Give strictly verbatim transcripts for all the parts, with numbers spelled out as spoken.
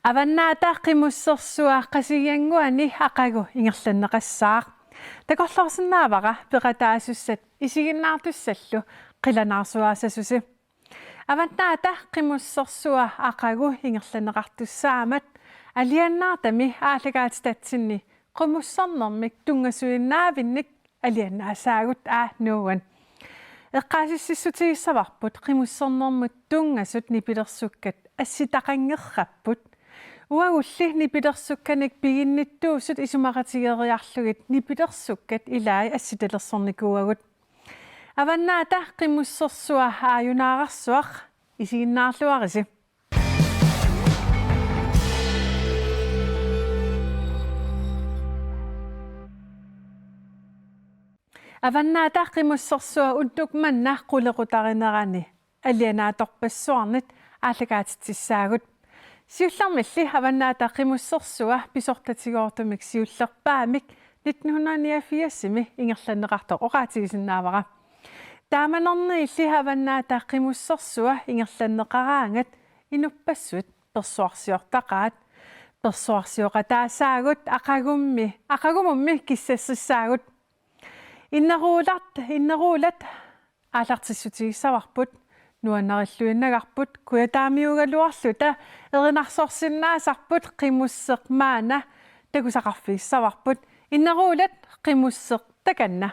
Avannaata Qimussersua Qasigiannguani aqagu ingerlanneqassaaq. Takorloorsinnaavara peqataasussat isiginnaartussallu qilanaarsuaassasusi. Avannaata Qimussersua aqagu ingerlanneqartussaammat alianaartami aallakaatitatsinni qimussernermik tunngasuinnaavinnik alianaassaagut, aa, nuuan. Eqqaasitsissutigissavarput qimussernermut tunngasut nipilersukkat assitaqanngerapput. Uagulli nipilersukkanik piginnittuusut isumaqatigeeriarlugit nipilersukkat ilaat assitalersornikuuagut. Avannaata Qimussersua aajunaararsuaq, isiginnaarluarisi. Avannaata Qimussersua unnuk manna qulequtarinerani alianaatorpassuarnit aallakaatitsissaagut. Siullermilli Avannaata Qimussersua pisortatigoortumik siullerpaamik nitten hundrede niogfirsimi ingerlanneqartoq oqaatigisinnaavara. Taamanerniilli Avannaata Qimussersua ingerlanneqaraangat inuppassuit persuarsiortaqaat. Persuarsioqataasaagut aqagummi, aqagumummi kissassissaagut. Inneruulat, inneruulat aallartissutigissavarput, nuannarilluinnagarput, kujataamiugaluarluta erinarsorsinnaasarput. Qimusseq maanna takusaqarfigissavarput. Inneruulat, Qimusseq takanna.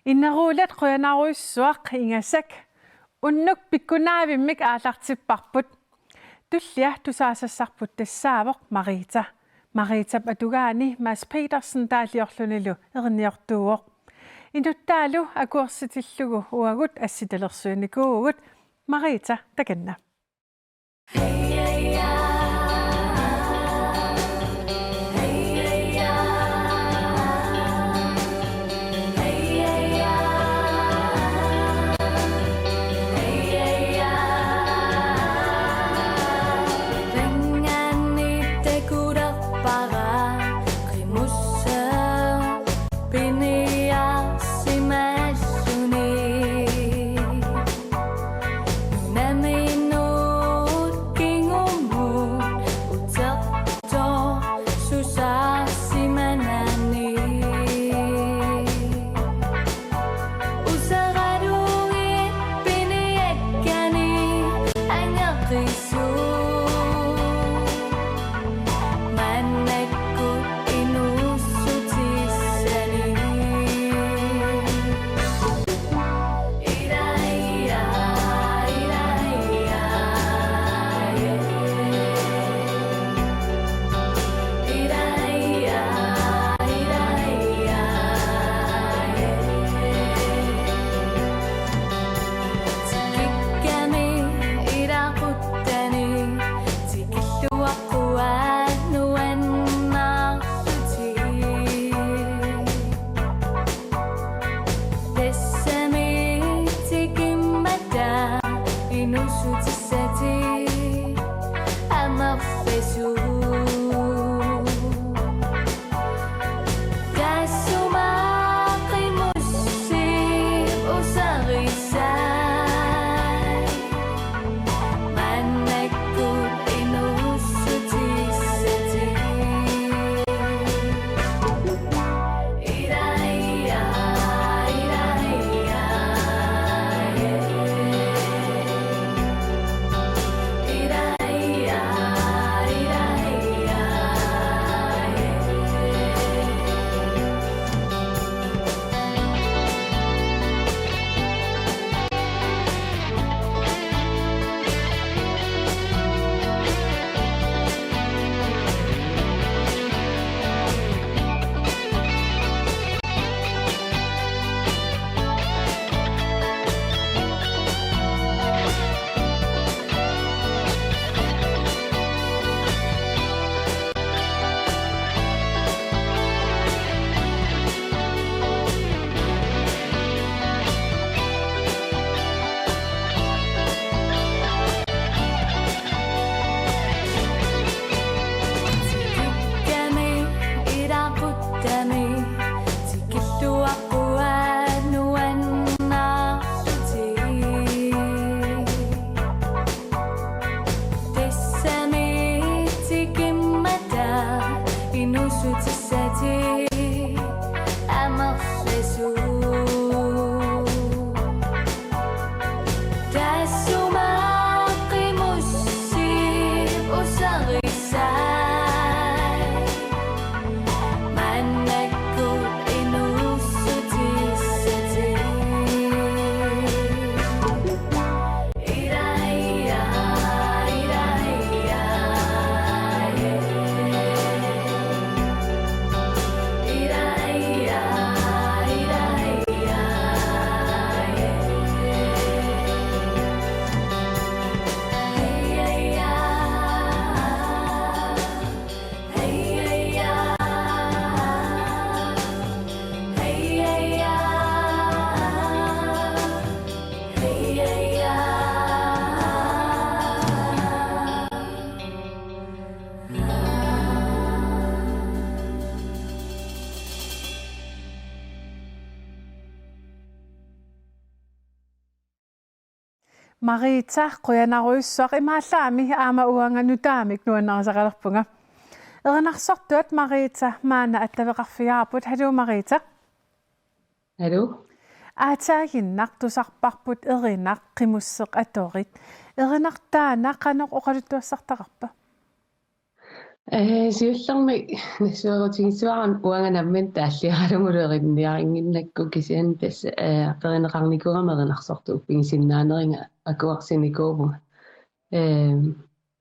Ineruullat qujanarujussuaq Ingasak. Unnuk pikkunaavimmik aallartipparput. Tullia tusaasassarput tassaavoq Marita. Maritap atugaani Mads Petersen taalliorlunilu erinniortuuvoq. Inuttaalu akuersitillugu uagut assitalersuinikuuvugut. Marita, takanna. Marita, qujanarujussuaq, imaallaami aamma uanga nutaamik nuannarisaqalerpunga. Erinarsortuat Marita maanna attaveqarfigaarput. Haluu Marita. Haluu. Aataaginnaq tusarparput Erinaq qimusseq atorit. Erinaq taanna qanoq oqaluttuassartaqarpa? Ee, siullermik nassuerutigissavara uanga nammineq taalliaralugulu erinniarinnginnakku, kisianni tassa, ee, erinarsornikuugama erinarsortut uppigisinnaanerput akuersinikuuvunga. Ee,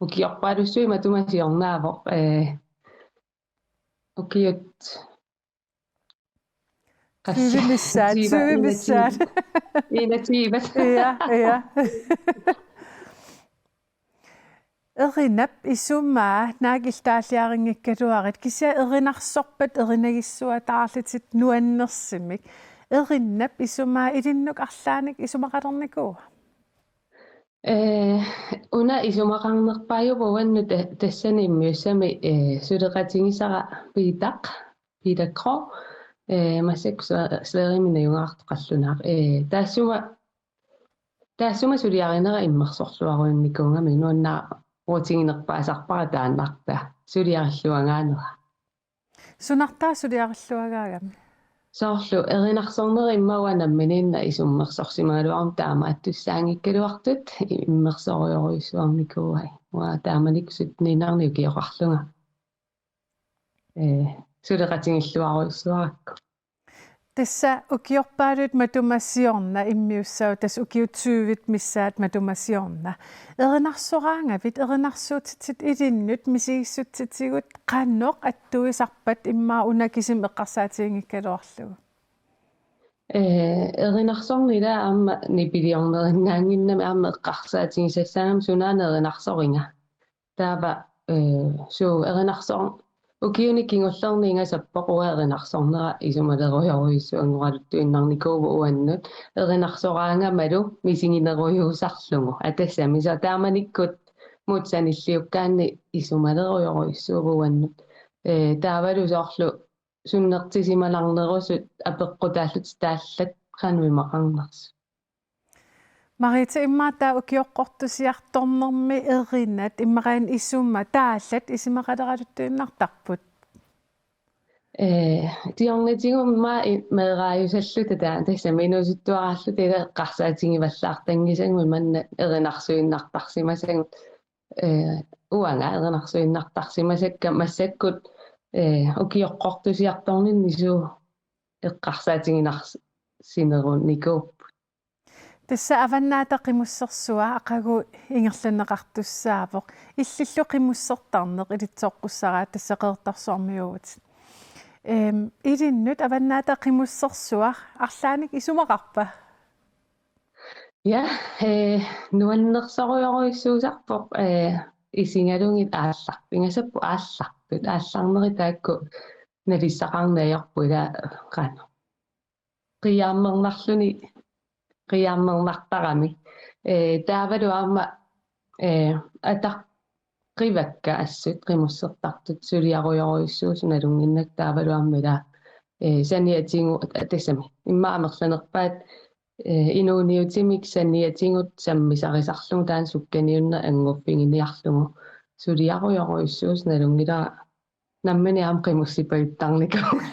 ukiorpaalussuit matuma siornaavoq, ee, ukiut Tyve missaat, tyve missaat. Enogtyve. Ja, ja. Erinap isumaa naak illit taalliarinngikkaluarit, kisianni erinarsorpat erinagissavaa taarlutit nuannersumik. Erinap isumaa ilinnut arlaannik isumaqalernikuua? Ee, una isumaqarnerpaajuvoq uannut ta-, tassani immiussami, ee, suleqatigisara Piitaq, Piitaq Krog, ee, massakkut Sve-, Sverigemi najugaqartoq qallunaaq. Ee, taassuma, taassuma suliarinera immersorluarujunnikuugami, nuannaarutiginerpaasarpara taannartaa suliarilluagaanera. Sunartaa suliarilluagaagami? Soorlu erinarsornerit immaqa uanga namminiinnaq isummersorsimagaluaruma taamaattussaanngikkaluartut immersorujorujussuarnikuuai. Uanga taamanikkut sytteninarnik ukioqarlunga. Ee, suleqatigilluarujussuarakku. Tassa ukiorpaaluit matuma siorna immiussaq, tassa ukiut tyvet missaat matuma siorna. Erinarsoraangavit, erinarsuutitit ilinnut misigissutsitigut qanoq attuisarpat immaqa una kisimi eqqarsaatiginngikkaluarlugu? Ee, erinarsorneq ila aamma nipiliornerinnaanngimmat aamma eqqarsaatigisassaagama sunaana erinarsoriga. Taava, ee, suu, erinarsor-, ukiuni kingullerni ingasappoq uanga erinarsornera isumalerujorujussuanngoraluttuinnarnikuuvoq uannut, erinarsoraangamalu misiginerujussuusarlugu. Aa, tassami, soorlu taamanikkut mut sanilliukkaanni isumalerujorujussuuvoq uannut. Ee, taavalu soorlu sunnertisimalarnerusut apeqqutaallutik taallat qanoq imaqarnersut. Marita, immaqa taava ukioqqortusiartornermi erinat imaluunniit isuma taallat isumaqaleraluttuinnartarput? Ee, siornatigut immaqa i-, meeraajusalluta taava, tassami inuusuttuaraalluta ila eqqarsaatigivallaartanngisagut manna erinarsuinnartarsimasagut, ee, uanga erinarsuinnartarsimasakka massakkut, ee, ukioqqortusiartorninni suu eqqarsaatiginarsinerunikuupput. Tassa Avannaata Qimussersua aqagu ingerlanneqartussaavoq. Illillu qimussertarneq ilitsoqqussaraat, tassa Qeqertarsuarmiuuvutit. Ehm, ilinnut Avannaata Qimussersua arlaannik isumaqarpa? Ja, ee, nuannersorujorujussuusarpoq, ee, isigalugit aallar-, ingasapput aallartut, aallarnerit taakku nalissaqarneq ajorput ila qanoq. Qiimmernarluni, qiimmernartarami. Ee, taavalu aamma, ee, ataqqivaakka assut qimussertartut suliarujorujussuusut nalunnginnakku taavalu aamma ila, ee, saniatigut, aa, tassami. Immaqa amerlanerpaat, ee, inuuniutimik saniatigut sammisarisarlugu taanna sukkaniunneq annguffiginiarlugu suliarujorujussuusut nalunngilara. Nammineq aamma qimussipajuttarnikuuvunga.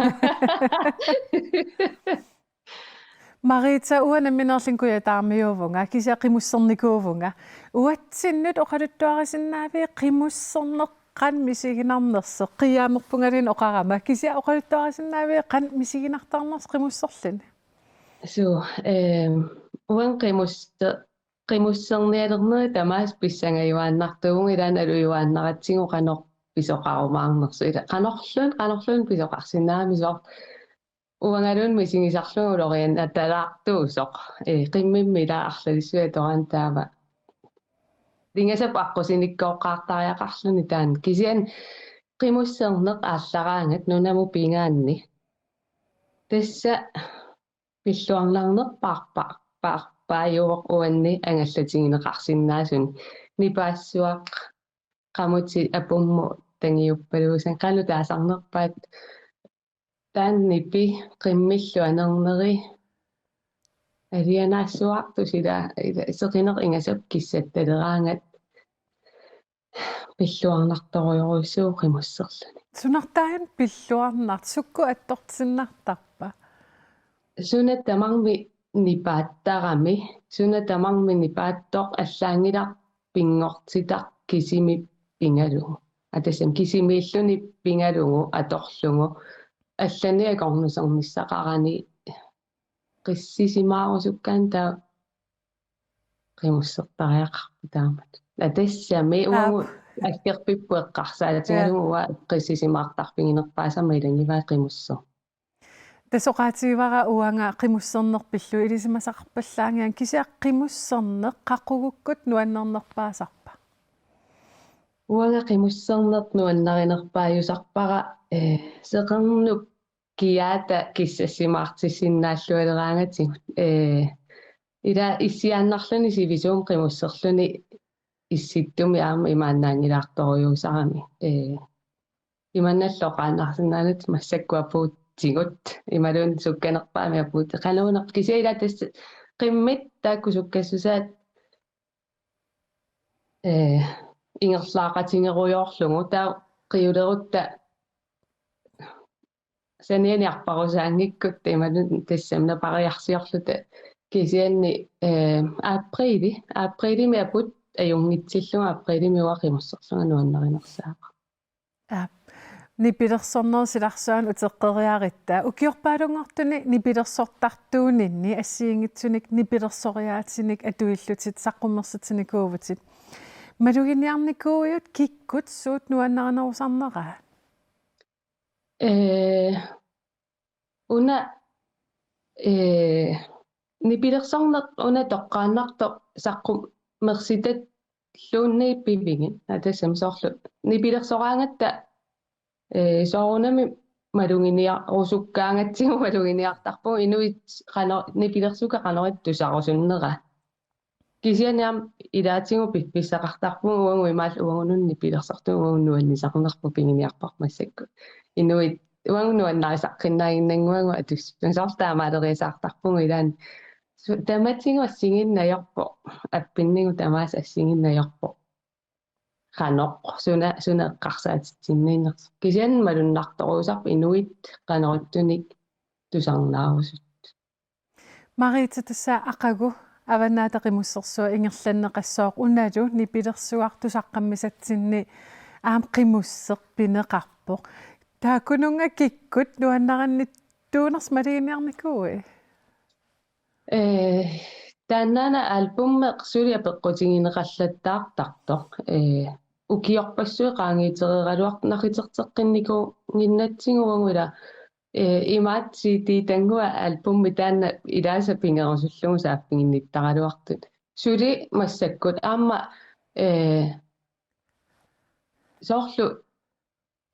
Marita, uanga nammineerlunga kujataarmiuuvunga, kisianni qimussernikuuvunga. Uatsinnut oqaluttuarisinnaavit qimusserneq qanoq misiginarnersoq, qiimmernarpungaluunniit oqarama, kisianni oqaluttuarisinnaavit qanoq misiginartarnersoq qimusserluni? Suu, ehm, uanga qimusse-, qimussernialernerit tamaasa pissangajuaannartuuvunga, ilaanni alujuaannaratsigu qanoq pisoqarumaarnersoq. Ila qanorluunniit, qanorluunniit pisoqarsinnaammat soorlu uangaluunniit misigisarlunga ulorianatalaartuusoq. Ee, qimmimmi ila arlalissuit atorama taava. Ingasapput aqqusinikkooqqaartariaqarluni taanna. Kisianni qimusserneq aallaraangat nunamut pigaanni. Tassa pilluarnarnerpaarpa-, paarpaajuvoq uanni angallatigineqarsinnaasuni. Nipaassuaq qamutit apummut tangiuppaluusani. Qanoq taasarnerpaat taanna nipi qimmillu anerneri alianaassuartut ila, ila seqineq ingasapput kissattaleraangat pilluarnartorujorujussuuvoq qimusserluni. Sunartaanna pilluarnartoq, sukkut attortiinnartarpa? Suna tamarmi nipaattarami, suna tamarmi nipaattoq allaanngilaq pinngortitaq kisimi pigalugu. Atassam kisimiilluni pigalugu atorlugu allani akornusernissaqarani qissisimaarusukkaanik taava qimussertariaqarpoq taamatut. Atassami uagut aggerpipput eqqarsaatigalugu uanga qissisimaartarfiginerpaasama ilagivaat qimusseq. Tassa oqaatigivara uanga qimusserneq pillugu ilisimasaqarpallaanngilanga, kisianni qimusserneq qaqugukkut nuannernerpaasarpa? Uanga qimusserneq nuannarinerpaajusarpara, eh, seqernup kiaata kissassimaartissinnaallualeraangatigut. Eh, ila issiaannarluni sivisuumik qimusserluni issittumi aamma imaannaanngilaartorujussuusarami. Eh, imannak oqaannarsinnaanatik massakkut apuutsigut. Imaluunniit sukkanerpaamik apuut. Qanuuneq kisianni ila tassa qimmit taakku sukkassusaat, eh, ingerlaaqatigerujoorlugu taava qiulerutta sanianiarparusaanngikkutta imaluunniit tassami napariarsiorluta kisianni, eh, apriili, apriilimi apuut ajunngitsillugu apriilimi uanga qimusserlunga nuannarinersaavara. Aap. Nipilersornerup silarsuani uteqqeriarutta. Ukiorpaalunngortuni nipilersortartuuninni assigiinngitsunik nipilersoriaatinik atuillutit saqqummersitsinikuuvutit. Maluginiarnikuuiuk kikkut suut nuannarinerusarneraa? Eh, una, eh, nipilersorneq una toqqaannartoq saqqummersitalluunniit pivigit. Atassami soorlu nipilersoraangatta, eh, soorunami maluginiarusukkaagatsigit maluginiartarpugut inuit qano-, nipilersukkakka qanoq ittusarusunnera. Kisianni aamma ilaatigut piffissaqartarpugut uagut imaalluta uagut nuanni nipilersortut uagut nuannisarnerput piginiarpara massakkut. Inuit uagut nuannarisaqqinnaannginnannguagut atussutit soorlu taamaaleriasaartarpugut ilaanni su-, tamatigut assigiinneq ajorpoq, appinnigut tamaasa assigiinneq ajorpoq. Qanoq suna, suna eqqarsaatitsinniinnersoq. Kisianni malunnartorujussuusarput inuit qanoq ittunik tusarnaarusut. Marita, tassa aqagu Avannaata Qimussersua ingerlanneqassooq unalu nipilersuartut saqqammisatsinni aamma qimusseq pineqarpoq. Taakkununnga kikkut nuannarannittuunersut maluginiarnikuuit? Eh, taannaana albumi suli apeqqutigineqallattaartartoq. Eh, ukiorpassuit qaangiutereeraluartut nakiterteqqinnikuunnginnatsigu uagut ila, eh, imaat C D-tannguaq albumi taanna ilaasa pigerusullugu saaffiginnittaraluartut. Suli massakkut aamma, eh, soorlu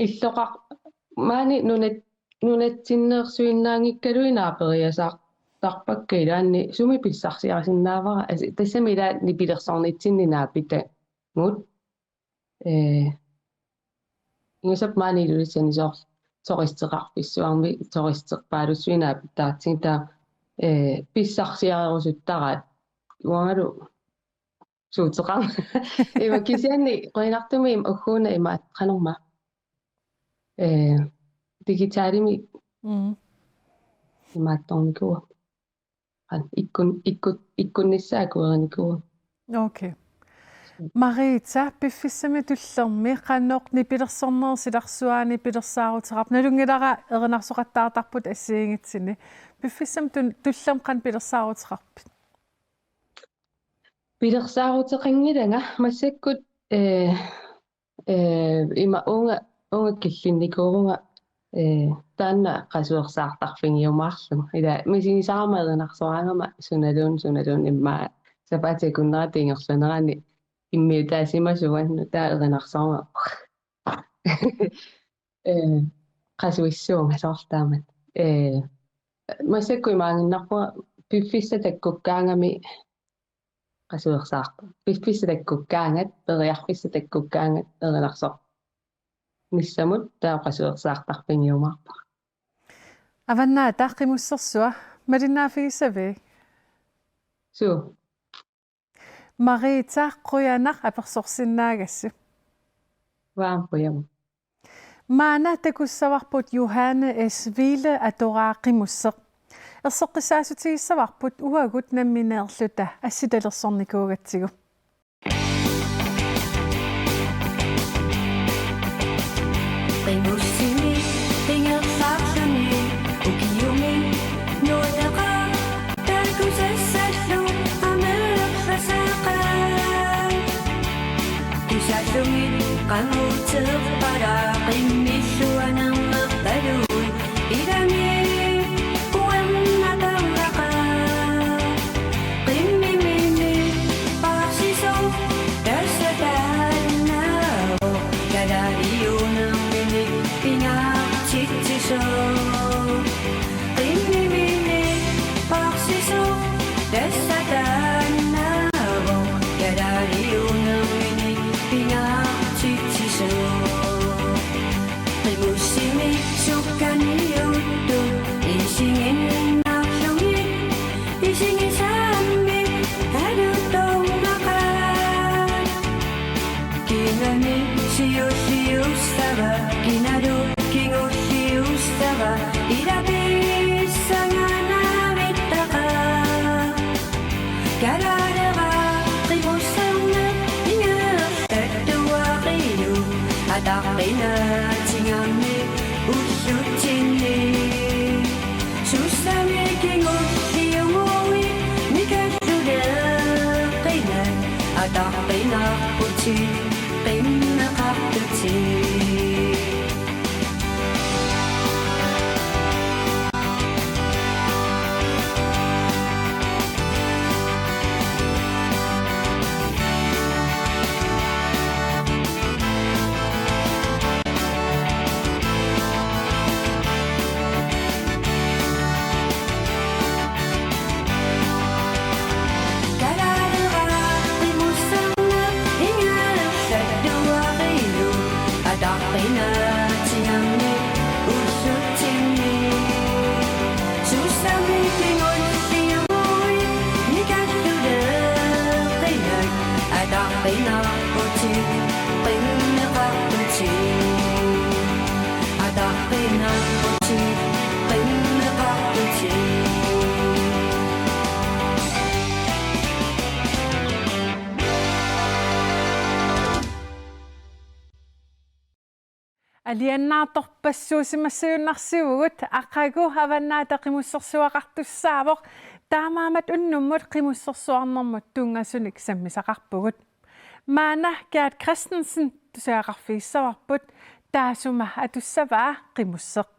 illoqar-, maani nunat-, nunatsinneersuinnaanngikkaluit naaperiasaartarpakka ilaanni sumi pissarsiarisinnaavara. As-, tassami ila nipilersornitsinni naapitagut. Eh, ingasap maani Ilulissani soor-, turisteqarfissuarmi turisterpaalussuit naapitaatsigit taava, eh, pissarsiarerusuttaraat. Uangalu suuteqarmat. Ima kisianni qujanartumik ima ugguuna ima qanormaa. Eh, digitalimik Mm. imaattornikuuvoq. Qan ikkun-, ikkut-, ikkunnissaa akuerinikuuvoq. Okay. Marita, piffissami tullermi qanoq nipilersornerup silarsuani pilersaaruteqarpit? Nalunngilara erinarsoqattaartarput assigiinngitsunik. Piffissami tun-, tullermi qanoq pilersaaruteqarpit? Pilersaaruteqanngilanga massakkut, eh, eh, ima uunga, uunga killinnikuuvunga, eh, taanna qasuersaartarfigiumaarlugu. Ila misigisarama erinarsoraangama sunaluunniit, sunaluunniit immaqa sapaatip akunnerata ingerlanerani immiutaasimasuunnga taava erinarsorama. Eh, qasuissuunga soorlu taamatut. Eh, massakkut imaaginnarpunga piffissaq takkukkaangami qasuersaartarpoq. Piffissaq takkukkaangat, periarfissaq takkukkaangat erinarsornissamut taava qasuersaartarfigiumaarpara. Avannaata Qimussersua, malinnaaffigissavit? Suu. Marita, qujanaq apersorsinnaagassi. Uanga qujanaq. Maanna takussavarput Johanne S. Wiele atoraa Qimusseq. Erseqqissaassutigissavarput uagut nammineerluta assitalersornikuugatsigu. Anguterpara qimmilluanermeqqaluit ilami uernatarnaqaaq. Qimmimini paarsisoq tassa taannaavoq, kalaaliunermini pingaartitsisoq. Qimmimini paarsisoq tassa taannaavoq, kalaaliunermini pingaartitsisoq. Qimussimik sukkaniuttut isiginnaarlugit isigisammik alutornaqaat. Kinami siulliussava, kinalu kingulliussava, ilapissanganavittaqaaq. Kalaaleraaq qimusserneq ingerlattuarilu, ataqqinertigammi ullutsinni. Sussami kingulliuguit mikalluleeqqinnat, ataqqinarputit qimmeqartutit. Kalaaleraaq qimusserneq ingerlattuarilu, ataqqinatigammi ullutsinni. Sussami kingulliuguit mikalluleeqqinnat, ataqqinarputit qimmeqartutit. Ataqqinarputit qimmeqartutit. Alianaartorpassuusimassajunnaarsivugut, aqagu Avannaata Qimussersuaqartussaavoq, taamaammat unnummut qimussersuarnermut tunngasunik sammisaqarpugut. Maanna Gert Christensen tusagaqarfigissavarput, taassuma atussavaa Qimusseq.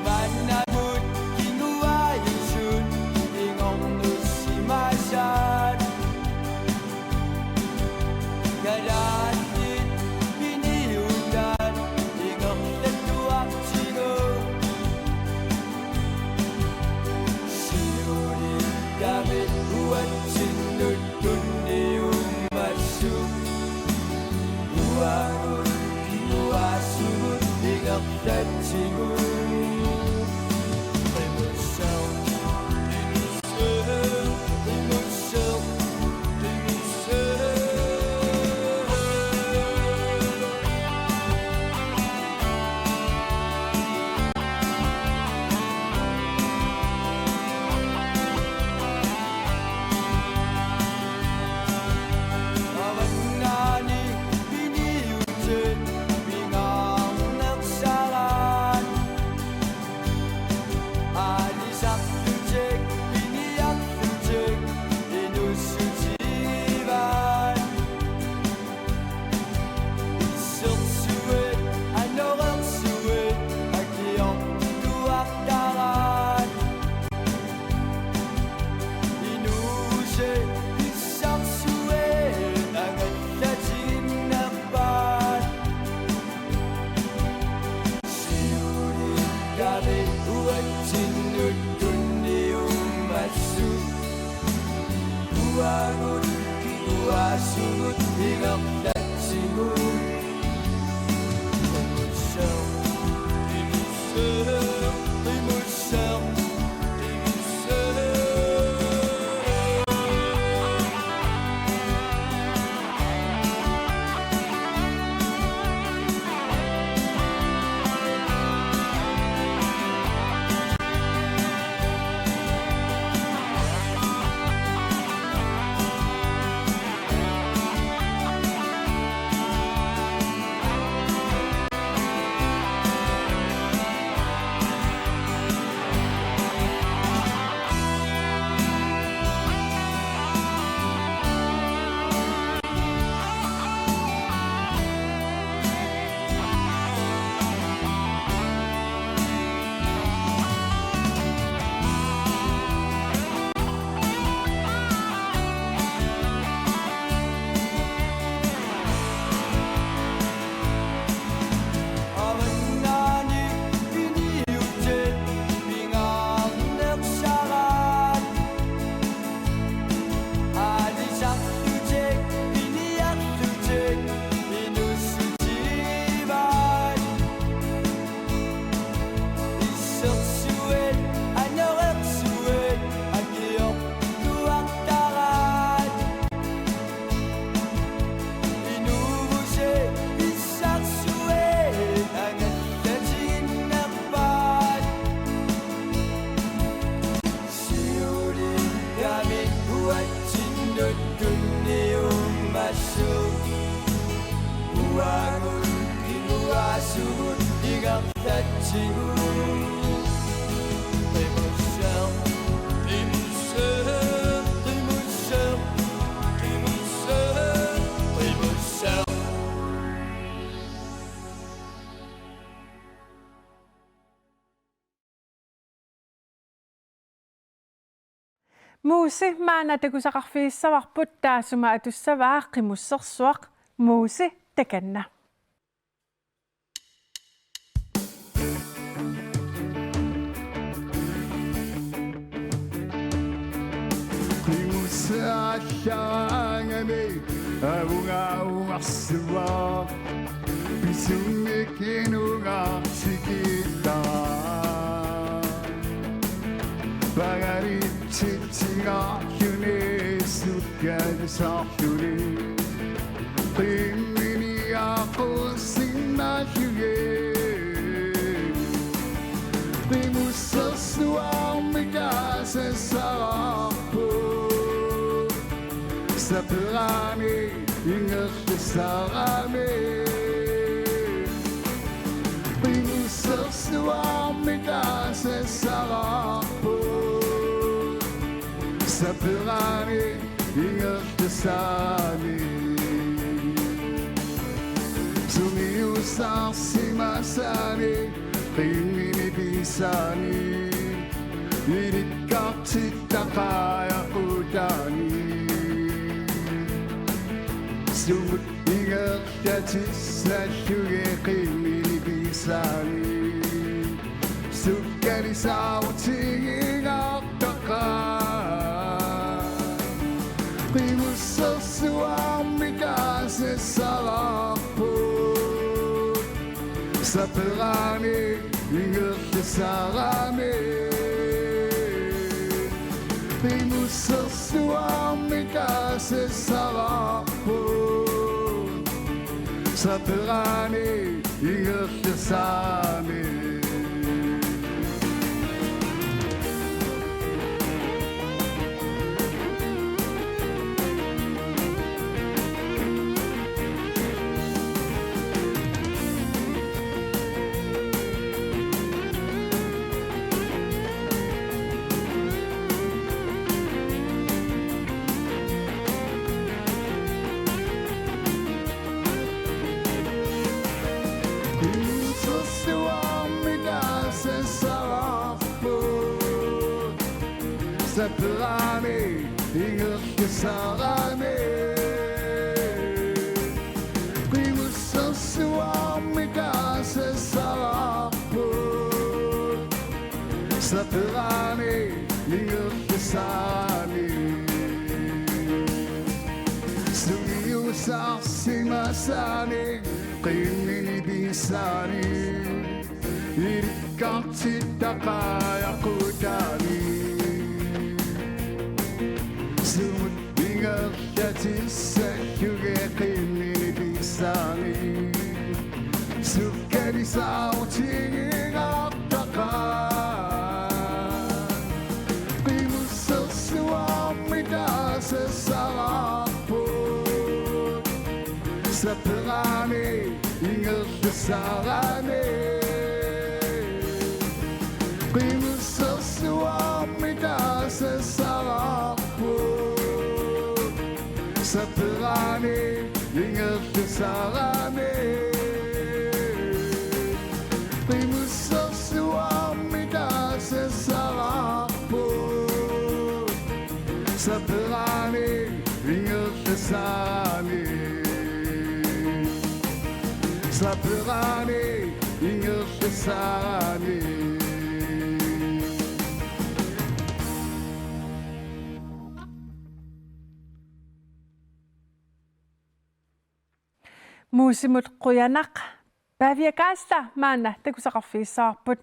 Maannamut kinguaajusut ingernussimasaat. Kalaallit piniutaat ingerlattuartigu. Siulittami uatsinnut tunniummassuk. Uagut kinguaassugut ingerlatsigu. Avannaani piniutit pingaarnersaraat. Muusi maanna takusaqarfigissavarput, taassuma atussavaa Qimussersuaq. Muusi, takanna. Qimussaallaraangami avunga uarsuaq, pisunngikkit nungartikittaa. Pagaritsitsinngaarluni sukkanisarluni, qimmini aqussinnaallugit. Qimussersuarmi taasassaraarput, saperani ingerlassarami. Qimussersuarmi taasassaraarput, saperani ingerlassarami. Sumiussarsimasani qimmini pisaani, ilikkartittaqaaq aqutaani. Sumut ingerlatissallugit qimmini pisaani, sukkanisaarutigigaartaqaaq. Qimussersuarmi taasassaraarput, saperani ingerlassarami. Qimussersuarmi taasassaraarput, saperani ingerlassarami. Qimussersuarmi taasassaraarput, saperani ingerlassarami. Qimussersuarmi taasassaraarput, saperani ingerlassarami. Sumiussarsimasani qimmini pisaani, ilikkartittaqaaq aqutaani. Sumut ingerlatissallugit qimmini pisaani, sukkanisaarutigigaartaqaaq. Qimussersuarmi taasassaraarput, saperani ingerlassarami. Qimussersuarmi taasassaraarput, saperani ingerlassarami. Qimussersuarmi taasassaraarput, saperani ingerlassarami. Saperani ingerlassarami. Muusimut qujanaq. Pavia Kaasla maanna takusaqarfigissavarput.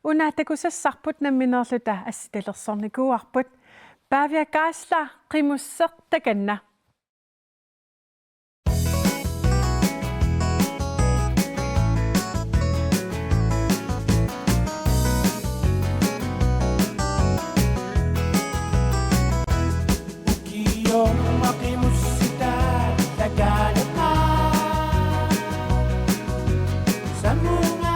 Una takusassarput nammineerluta assitalersornikuuarput. Pavia Kaasla, Qimusseq, takanna. Ukiorma qimussutaa takaleqaaq. Samunga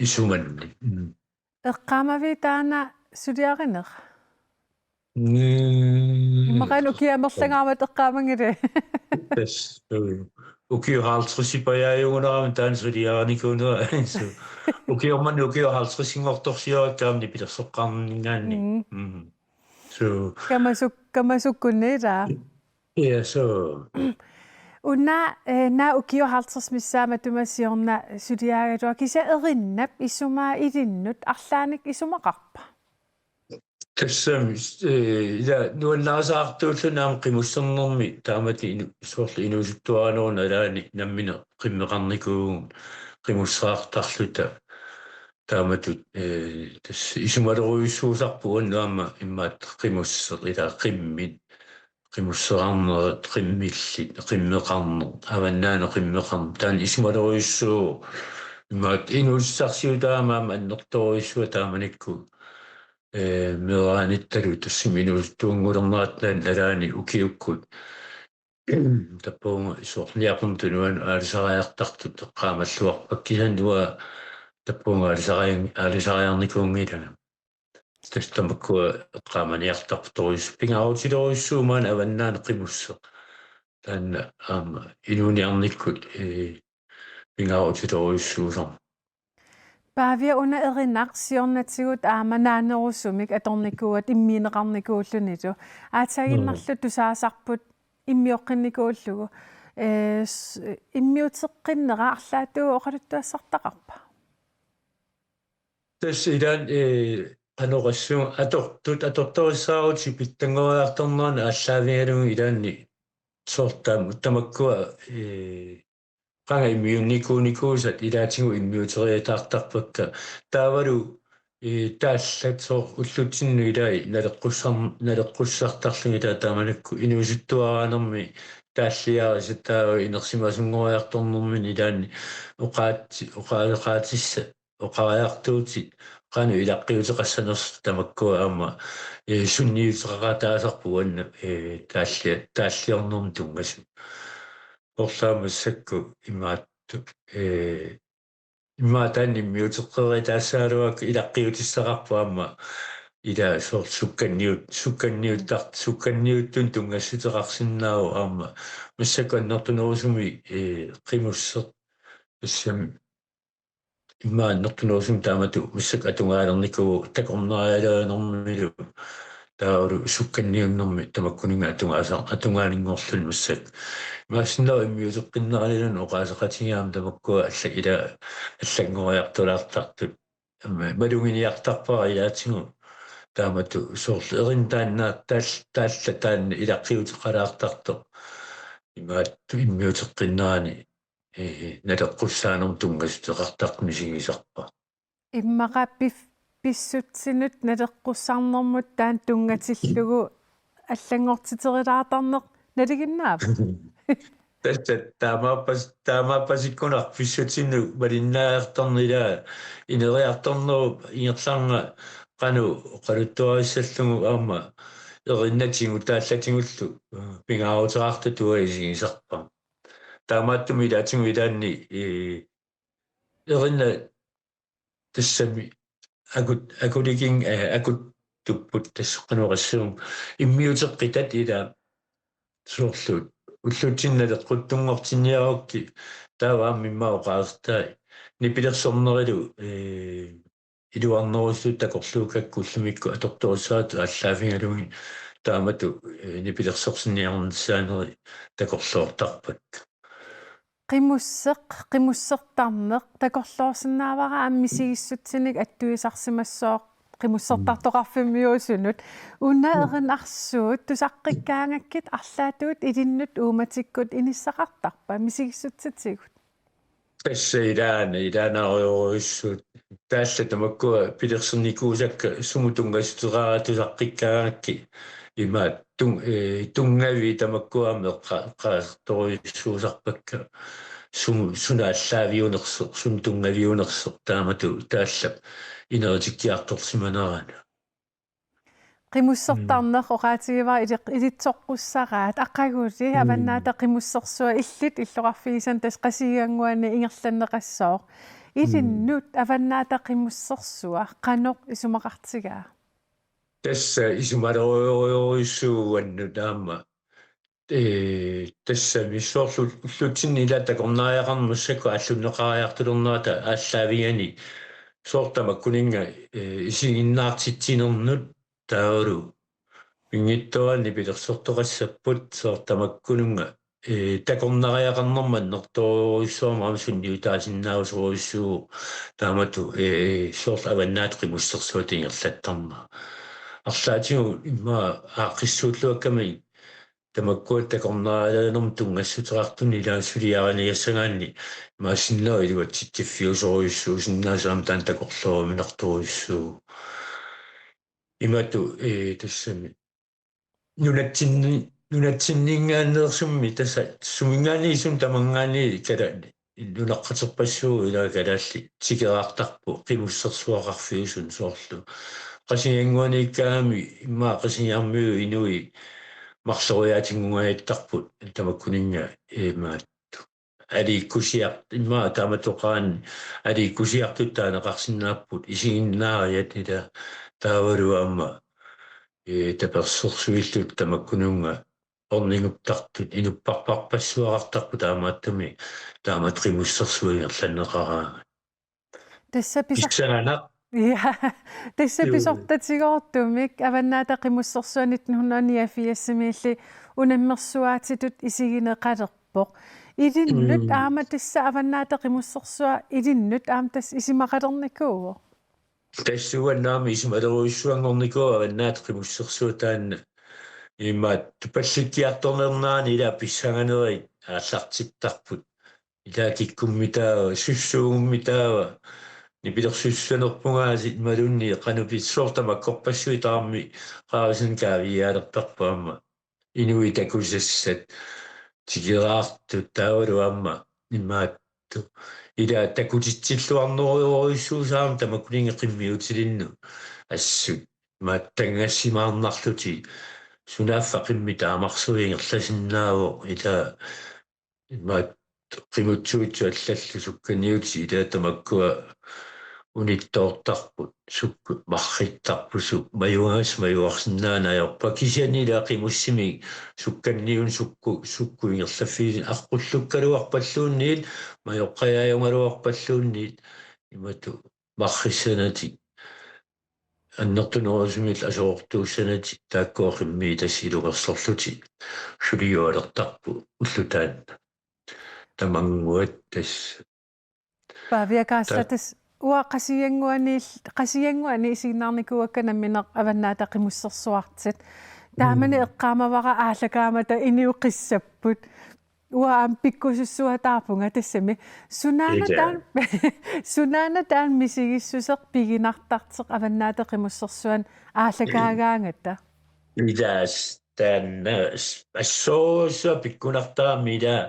isumanni. Mm. Eqqaamavit taanna suliarineq? Mm. Maqan ukiut amerlangaaramik eqqaamanngilatit. Tassa, øh, ukiut halvtredsipajaajunnaarami taanna suliarinikuunera. Su-, ukiormanna ukiut halvtredsinngortorsiorikkaamni pilersoqqaarninngaanniit. Mm. Mm. Su-, Kamasuk-, kamasukkunni ilaa. Ja, su-, Una, eh, naak ukiut halvtreds missaat matuma siorna suliarigaluarpit, kisianni erinnap isumaa ilinnut arlaannik isumaqarpa? Tassami, eh, ila nuannarisaqartuulluni aamma qimussernermi taamatut inu-, soorlu inuusuttuaraanermut nalaani nammineq qimmeqarnikuuvugut qimusseqartarluta taamatut, eh, tassa isumalerujussuusarput uannut aamma imaattoq qimusseq ila qimmit, qimusseqarnerit, qimmillit, qimmeqarneq, avannaani qimmeqarneq. Taanna isumalerujussuuvoq imaattoq inuussutissarsiutit aamma annertoorujussuaq taamanikkut, eh, meeraanittalu tassami inuusuttuanngulernerata nalaani ukiukkut. Tappavunga soorlu Niaqornut Tunuanut aalisariartartut eqqaamalluarpakka kisianni uanga tappavunga aalisarian-, aalisariarnikuunngilanga. Tassa tamakkua eqqaamaniartartorujus-, pingaarutilerujussuuvoq maani avannaani qimusseq. Taanna aamma inuuniarnikkut, eh, pingaarutilerujussuusarmat. Paavia, una erinnaq siornatigut aamma naanerusumik atornikuuat immiunneqarnikuullunilu. Aatsaannguaq tusaasarput immioqqinnikuullugu. Eh, s-, immiuteqqinnera arlaatigut oqaluttuassartaqarpa? Tassa ilaanni, eh, qanoq oqassuunga atortut, atortorissaarutit pitsanngoriartornerannut aallaavigalugu ilaanni soorlu taam-, tamakkua, eh, qanga immiunnikuunikuusat ilaatigut immiuteriataartarpakka. Taavalu, eh, taallat soorlu ullutsinnut ilai naleqqussar-, naleqqussartarlugit ilaa taamanikkut inuusuttuaraanermi taalliarisat taava inersimasunngoriartornermini ilaanni oqaatsi-, oqaaleqaatissa-, oqariartuutit qanoq ilaqqiuteqassanersut tamakkua aamma, eh, sunniuteqaqataasarput uannut, eh, taallia-, taalliornermut tunngasut. Soorlu aamma massakkut imaattoq, eh, immaqa taanna immiuteqqeriataassagaluarukku ilaqqiutissaqarpoq aamma ila soorlu sukkanniut-, sukkanniuttar-, sukkanniuttunut tunngassuteqarsinnaavoq aamma massakkut annertunerusumik, eh, qimusseq tassami immaqa annertunerusumik taamatut massakkut atugaalernikuuvoq takornarialerinermilu taavalu sukkanniunnermi tamakkuninnga atugaasa-, atugaanngorluni massakkut. Imaassinnaavoq immiuteqqinneraniluunniit oqaaseqatigiit aamma tamakkua alla-, ila allanngoriartulaartartut. Aamma maluginiartarpara ilaatigut taamatut soorlu erinaq taanna taal-, taallat taanna ilaqqiuteqalaartartoq. Imaattoq immiuteqqinnerani, eh, naleqqussaanermut tunngassuteqartartoq misigisarpara. Immaqa pif-, pissutsinut naleqqussarnermut taanna tunngatillugu allanngortiterilaartarneq nalinginnaava? Tassa taamaappas-, taamaappasikkunarpoq pissutinnut malinnaajartorneq, ilaa ineriartornerup ingerlanerani qanoq oqaluttuarissallugu aamma erinnaatigut taallatigullu pingaaruteqartutut isigisarpara. Taamaattumik ilaatigut ilaanni, ee, erinnat tassami akut-, akulikin-, ee, akuttupput, tassa qanoq oqassaanga, immiuteqqitat, ilaa soorlu ullutsinnut naleqquttunngortinniarukkit, taava aamma immaqa oqaasertai nipilersornerilu, ee, iluarnerusut takorluukkakka ullumikkut atortorissaattut aallaavigalugit, taamatut, ee, nipilersorsinniarnissaaneri takorloortarpakka. Qimusseq, qimussertarneq takorloorsinnaavara aamma misigissutsinik attuisarsimassooq Qimussertartoqarfimmiuusunut. Una, mm, erinarsuut tusaqqikkaangakkit arlaatigut ilinnut uummatikkut inissaqartarpa misigissutsitigut? Tassa ilaana, ilaanaarujorujussuuvoq. Tassa tamakkua pilersernikuusakka sumut tunngassuteqaraat tusaqqikkaangakkit. Ima tun-, ee, tunngavii tamakkua aamma eqqa-, eqqaasartorujussuusarpakka. Sum-, suna aallaaviunersoq, suna tunngaviunersoq taamatut tassa ineriartorsimanerani. Qimussertarneq, mm, oqaatigivara iliq-, ilitsoqqussaraat, aqaguli, mm, Avannaata Qimussersua illit illoqarfigisanni tassa Qasigiannguani ingerlanneqassooq. Ilinnut, mm, Avannaata Qimussersua qanoq isumaqartigaa? Tassa isumalerujorujussuuvoq uannut aamma. Ee, tassami soorlu ullutsinnut ilaa takornariaqarneq massakkut aallunneqariartulernerata aallaavigaanni, soorlu tamakkuninnga, ee, isiginnaartitsinernut taavalu pinngitsoorani nipilersortoqassapput, soorlu tamakkuninnga, ee, takornariaqarnermut annertoorujussuarmik aamma sunniutaasinnaasorujussuuvoq taamatut, ee, soorlu Avannaata Qimussersuata ingerlattarnera. Arlaatigut immaqa aaqqissuulluakkamik tamakkua takornarialerinermut tunngassuteqartunik ilaa suliariniassagaanni imaassinnaavoq iluatsitsiffiusorujussuusinnaasut aamma taanna takorlooruminartorujussuuvoq. Imatut, ee, tassami nunatsinni-, nunatsinninngaanneersummi tassa suminngaanniit suna tamannaanniit kala-, nunaqqaterpassuit ilaa kalaallit tikeraartarput qimussersuaqarfiusut soorlu. Qasigiannguaniikkaangami immaqa Qasigiarmiut inuit marloriaatinnguaattarput tamakkuninnga imaattoq. Aliikkusiart-, immaqa taamatut oqarani aliikkusiartut taaneqarsinnaapput isiginnaariat ilaa taavalu aamma, ee, tapersersuillu tamakkununnga orniguttartut inupparparpassuaqartarput taamaattumik taamatut Qimussersua ingerlanneqaraangat. Tassa pisar-, pissanganaq. Ja, tassa, juu, pisortatigoortumik Avannaata Qimussersua nitten hundrede niogfirsimiilli unammersuaatitut isigineqalerpoq. Ilinnut, mm, aamma tassa Avannaata Qimussersua ilinnut aamma tassa isumaqalernikuuvoq. Tassa uannut aamma isumalerujussuanngornikuuvoq Avannaata Qimussersua taanna. Imaattoq tupallikkiartornernerani ilaa pissanganerit aallartittarput. Ilaa kikkummitaava, sussuugummitaava, nipilersussanerpungaasiit imaluunniit qanoq pissarsiaq tamakkorpassuit tamarmik qaavisinnut kaaviiaalertarput aamma. Inuit takusassat tikeraartut taavalu aamma imaattoq. Ilaa takutitsilluarnerujorujussuusarami tamakkuninnga qimmiutilinnut. Assut. Imaattoq tanngassimaarnarlutik. Sunaaffa qimmit taamarsuaq ingerlasinnaavoq. Ilaa imaattoq qimuttuitsut allallu sukkaniutit ilaa tamakkua unittoortarput, sukkut marrittarput, sukkut majuagas majuarsinnaaneq ajorpara, kisianni ilaa qimussimik sukkanniunneq sukkut, sukkut ingerlaffiit aqqullukkaluarpalluunniit, majoqqajaajugaluarpalluunniit, imatut marrissanatik. Annertunerusumik aserortuussanatik taakkua qimmii tassa ilungersorlutik suliualertarput ulloq taanna. Tamannguaq tassa. Pavia Kaassa, ta- tassa uanga Qasigiannguani, Qasigiannguani isiginnaarnikuuakka nammineq Avannaata Qimussersuartit. Taamani, mm, eqqaamavara aallakaamata inuussutissarput. Uanga aamma pikkusussuataarpunga tassami. Sunaana, ija, taanna, sunaana taanna misigissuseq piginartartoq Avannaata Qimussersuani aallakaagaangata? Ija, taanna s-, assorsuaq pikkunartarami ilaa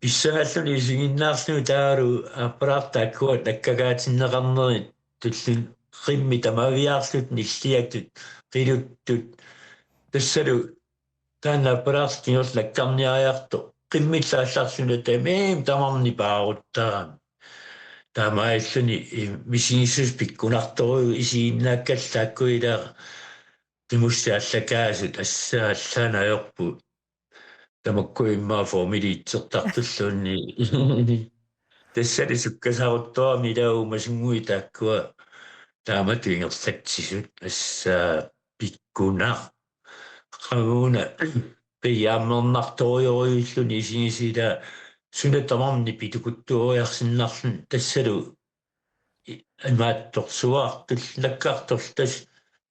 Pissangalluni isiginnaarluni taavalu aappalaartoq taakkua nakkakaatinneqarnerit tulliuttut qimmit tamaviaarlutik nilliatut qiluttut. Tassalu taanna aappalaartoq kingorna nakkarniariartoq qimmillu aallarluni tamarmik tamarmik nipaaruttarami. Taamaalilluni, eh, misigissuseq pikkunartorujuuvoq isiginnaakkallu taakku ilaa qimussit aallakaasut assaallaanajorpu. Tamakku immaqa formiliitsertartulluunniit. Tassali sukkasaruttorami ilaa uumasunnguit taakkua taamatut ingerlatsisut assaa pikkunaq. Qamuuna qiimmernartorujorujuulluni isigisut ilaa suna tamarmi pitukuttuoriarsinnarluni tassalu i-, imaattorsuartut nakkartortut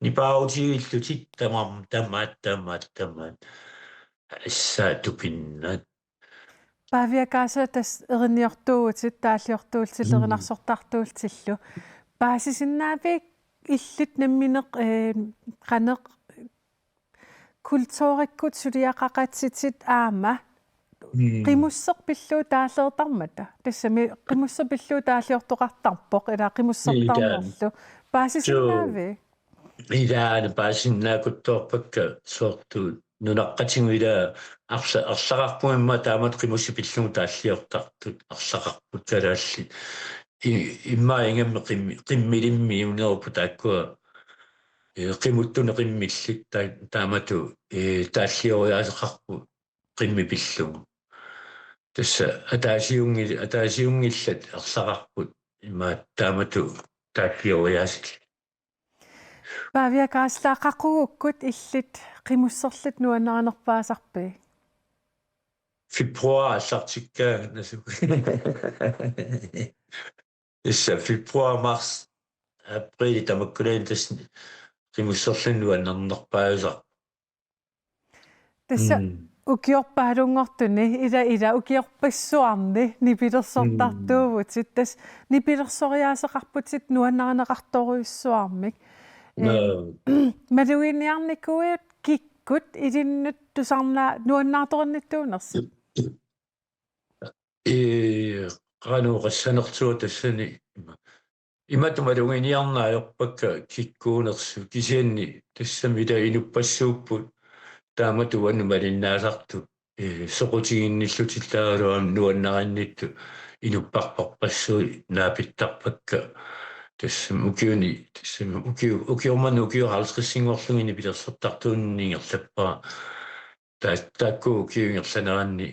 nipaarutigiillutik tamarmik tamaat, tamaat, tamaat. Assaa tupinnaq. Pavia Kaasa, tassa erinarsortuuvutit, taalliortuullutit, mm, erinarsortartuullutillu. Paasisinnaaviuk illit nammineq, eh, qanoq kulturikkut suliaqaqatitit aamma, mm, qimusseq pillugu taalliortarmata? Tassami qimusseq pillugu taalliortoqartarpoq, ilaa qimussertarnerlu. Ilaa. Paasisinnaaviuk? Suu. Ilaana paasisinnaaruttorpakka soorlu nunaqqatigut ilaa arla-, arlaqarpugut immaqa taamatut qimussit pillugit taalliortartut arlaqarput kalaallit. I-, immaqa ingammik qimmi-, qimmilimmik unerupput taakkua, eh, qimuttunik qimmillit ta-, taamatut, eh, taallioriaaseqarput qimmit pillugu. Tassa ataasiunngi-, ataasiunngillat arlaqarput immaqa taamatut taallioriaasillit. Pavia Kaasa, qaqugukkut illit qimusserlutit nuannarinerpaasarpit? Februar aallartikkaangasoq. Tassa februar, marts, april tamakkuninnga tassa qimusserluni nuannarinerpaasarpoq. Tassa, mm, ukiorpaalunngortuni, ilaa, ilaa, ukiorpassuarni nipilersortartuuvutit. Mm. Tassa nipilersoriaaseqarputit nuannarineqartorujussuarmik. Nå. Em, maluginiarnikuuiuk kikkut ilinnut tusarnaa-, nuannaartorniartuunersut? Ee, qanoq oqassanersuaq tassani. Imatut maluginiarneq ajorpakka kikkuunersut kisianni tassami ilaa inuppassuupput taamatut uannut malinnaasartut, ee, soqutiginnillutillu taavalu aamma nuannarinnittut inupparparpassuit naapittarpakka. Tassami ukiuni, tassami ukiu-, ukiormanna ukiut halvtredsinngorlugit nipilersortartuunneq ingerlappara. Ta-, taakku ukiut ingerlaneranni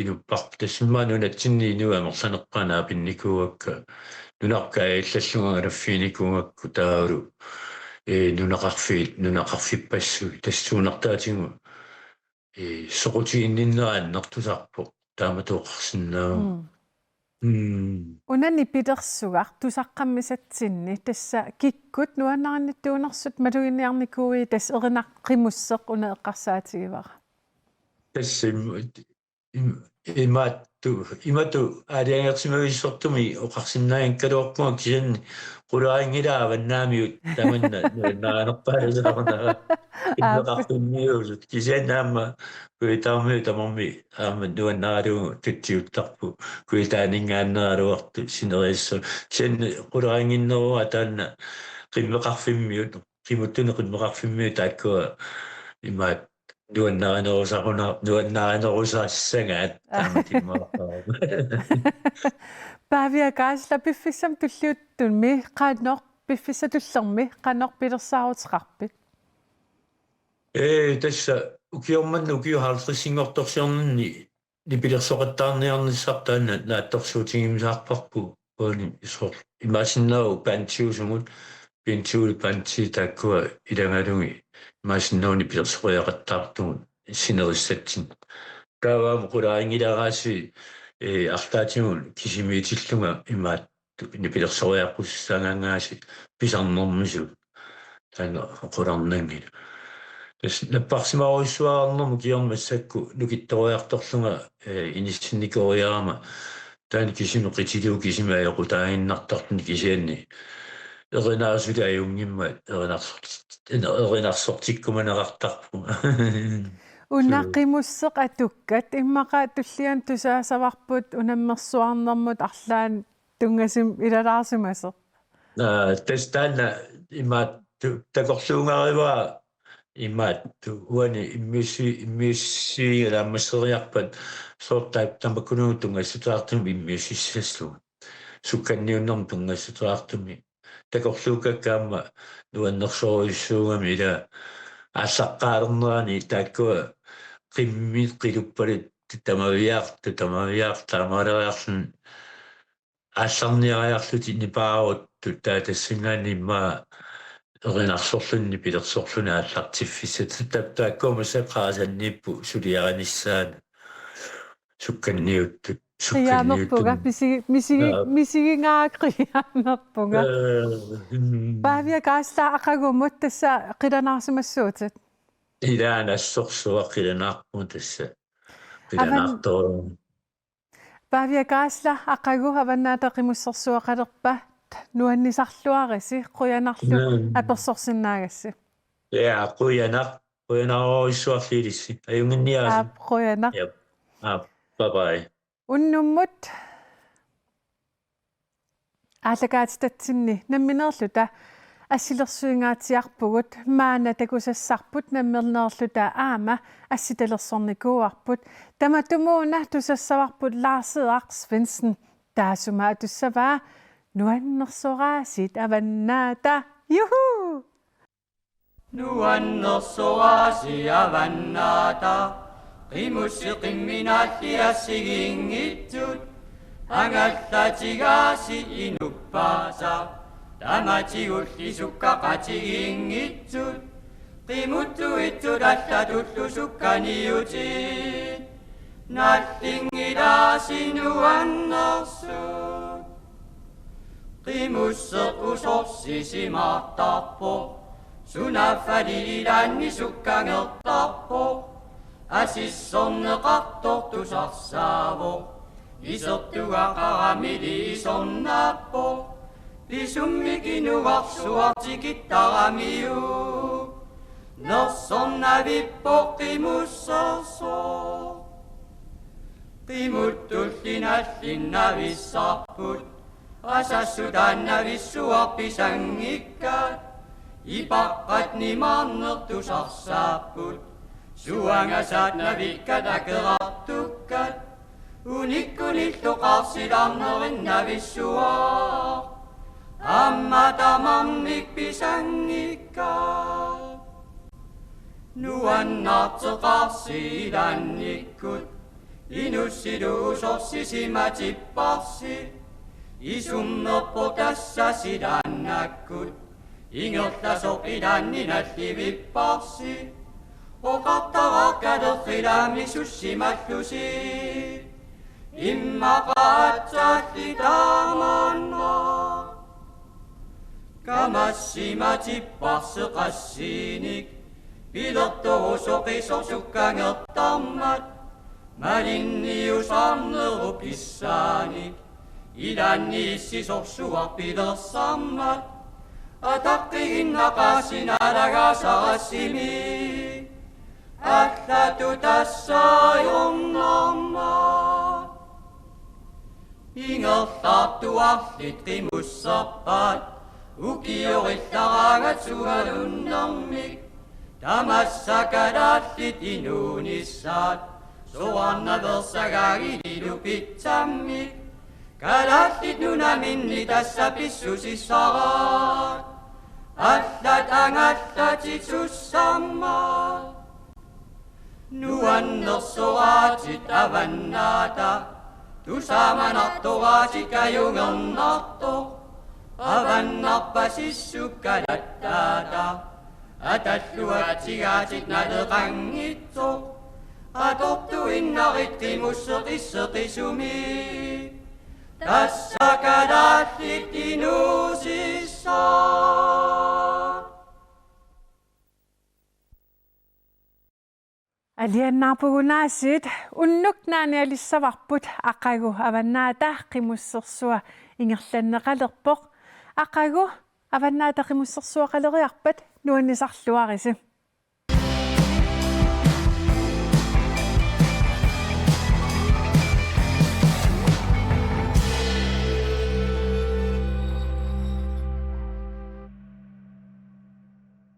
inupparput tassa immaqa nunatsinni inuit amerlanerpaat naapinnikuuakka. Nunarput kaajallallunga angalaffiginikuugakku taavalu, ee, nunaqarfi-, nunaqarfippassuit tassa suunartaatigut, ee, soqutiginninnera annertusarpoq taamatut oqarsinnaavunga. Mm. Mm. Una nipilersugaq tusaqqammisatsinni tassa kikkut nuannarinnittuunersut maluginiarnikuuiuk tassa erinaq qimusseq una eqqarsaatigivara. Tassa im-, im-, imatut, imatut aalajangersimavissortumik oqarsinnaanngikkaluarpunga kisianni qularinngilara avannaamiut tamanna nuannarinerpaalusarnera. Aap. Qimmeqarfimmiusut kisianni aamma Kujataamiut tamarmik aamma nuannaralugu tutsiuttarput. Kujataaninngaanneeraluartut sinerissut. Kisianni qularinnginneruara taanna qimmeqarfimmiut, qimuttunik qimmeqarfimmiut taakkua imaattoq nuannarinerusaruna-, nuannarinerusassagaat. Aap. Taama timmuartarama. Pavia Kaasa, piffissami tulliuttumi qanoq, piffissami tulliuttumi qanoq pilersaaruteqarpit? Ee, tassa ukiormanna ukiut halvtredsinngortorsiorninni nipilersoqattaarniarnissarput taanna naatsorsuutigiumaarparput uani soorlu. Imaassinnaavoq bandiusugut, pintuuli bandi taakkua ilagalugit. Imaassinnaavoq nipilersoriaqattaartugut sinerissatsinni. Taava aamma qularinngilara aasiit, ee, arlaatigut kisimiitillunga imaat nipilersoriaqqussagaangaasiit pisarnermisut. Taanna qularnanngilaq. Tassa napparsimarujussuararnermut kingorna massakkut nukittoriartorlunga, ee, inissinnikoriarama. Taanna kisimi qitilugu kisimi ajoqutaaginnartarluni kisianni. Erinarsuta ajunngimmat erinarsoq-, erinarsortikkumaneqartarpunga. Una qimusseq atukkat immaqa tulliani tusaassavarput unammersuarnermut arlaannik tunngasumik ilalaarsimasoq. Aa, tassa taanna imaattoq takorluugarivara imaattoq uani immiussi-, immiussivigilaammasseriarpat soorlu tamakkununnga tunngassuteqartumik immiussissallugu. Sukkanniunnermut tunngassuteqartumik. Takorluukkakka aamma nuannersorujussuugami ila aallaqqaalernerani taakkua qimmit qiluppaluttut tamaviaartut, tamaviaartut taamaaleriarluni aallarniariarlutik nipaaruttut taava tassanngaanniit immaqa erinarsorluni nipilersorluni aallartiffissat. Tassa taakkua massakkut qarasanniipput suliarinissaanut. Sukkanniuttut, qiaamerpunga, sukkanniuttut. Misigi-, misigi-, Aa. Misigingaara qiaamerpunga. Ee, mm. Pavia Geisler, aqagumut tassa qilanaarsimassuutit? Ilaana assorsuaq qilanaarpunga tassa. Avan-, qilanaartorujuuvoq. Pavia Geisler, aqagu Avannaata Qimussersuaqalerpat nuannisarluarisi, qujanarlu. Mm. Apersorsinnaagassi. Ja, qujanaq, qujanarujussuarli ilissi. Ajunnginniarisi. Aap, qujanaq. Jep. Aap, bye bye. Unnummut aallakaatitatsinni nammineerluta assilersuingaatsiarpugut, maanna takusassarput nammineerluta aamma assitalersornikuuarput. Tamatumuuna tusassavarput Lars Erik Svendsen. Taassuma atussavaa: Nuannersoraasit Avannaata. Juhu! Nuannersoraasi Avannaata, qimussit qimminaalli assigiinngitsut, angallatigaasi inuppaasa, tamatigulli sukkaqatigiinngitsut, qimuttuitsut allatullu sukkaniutit, nallinngilaasi nuannersut. Qimusseq usorsisimaartarpoq, sunaaffali ilaanni sukkangertarpoq, asissorneqartoq tusarsaavoq, isertugaqaramili isornaappoq, pisummik inuarsuaq tikittaramiuk, nersornavippoq qimussersoq. Qimuttulli nallinnavissarput, asassutaannavissuaq pisanngikkaat, ipaqqat nimaarneq tusarsaapput, suangasaat navikkat akerartukkat, unikkunillu qaarsilaarnerinnavissuaq, aamma tamarmik pisanngikkaat. Nuannaarteqarsi ilaannikkut, inussilu usorsisimatipparsi, isummerpoq tassa silaannakkut, ingerlasoq ilaanni nallivipparsi, oqartaraakkalerrilaami sussimallusi, immaqa aatsaalli taamaannaq. Kamassimatipparsi qassiinik, pilertorusoqisoq sukkangertarmat, malinniusarnerup kissaanik, ilaanni issisorsuaq pilersarmat, ataqqiginnaqaasi naalagaasarassimi, allatut tassa ajornarmat. Ingerlaartuarlit qimusserpaat, ukiorillaraangat sugalunnermik, tamassa kalaallit inuunissaat, soraarnaveersagaanngililu pitsammik, kalaallit nunaminni tassa pissusissaraat, allat angallatit sussammat. Nuannersoraatit Avannaata, tusaamanartoraatit kajungernartoq, avannarpasissuk kalattaata, atalluatigaatit naleqanngitsoq, atortuinnarit qimusseq isseqisumi, tassa kalaallit inuusissaat. Alianaarpugut aasiit, unnuk naanialissavarput aqagu Avannaata Qimussersua ingerlanneqalerpoq. Aqagu Avannaata Qimussersuaqaleriarpat nuannisarluarisi.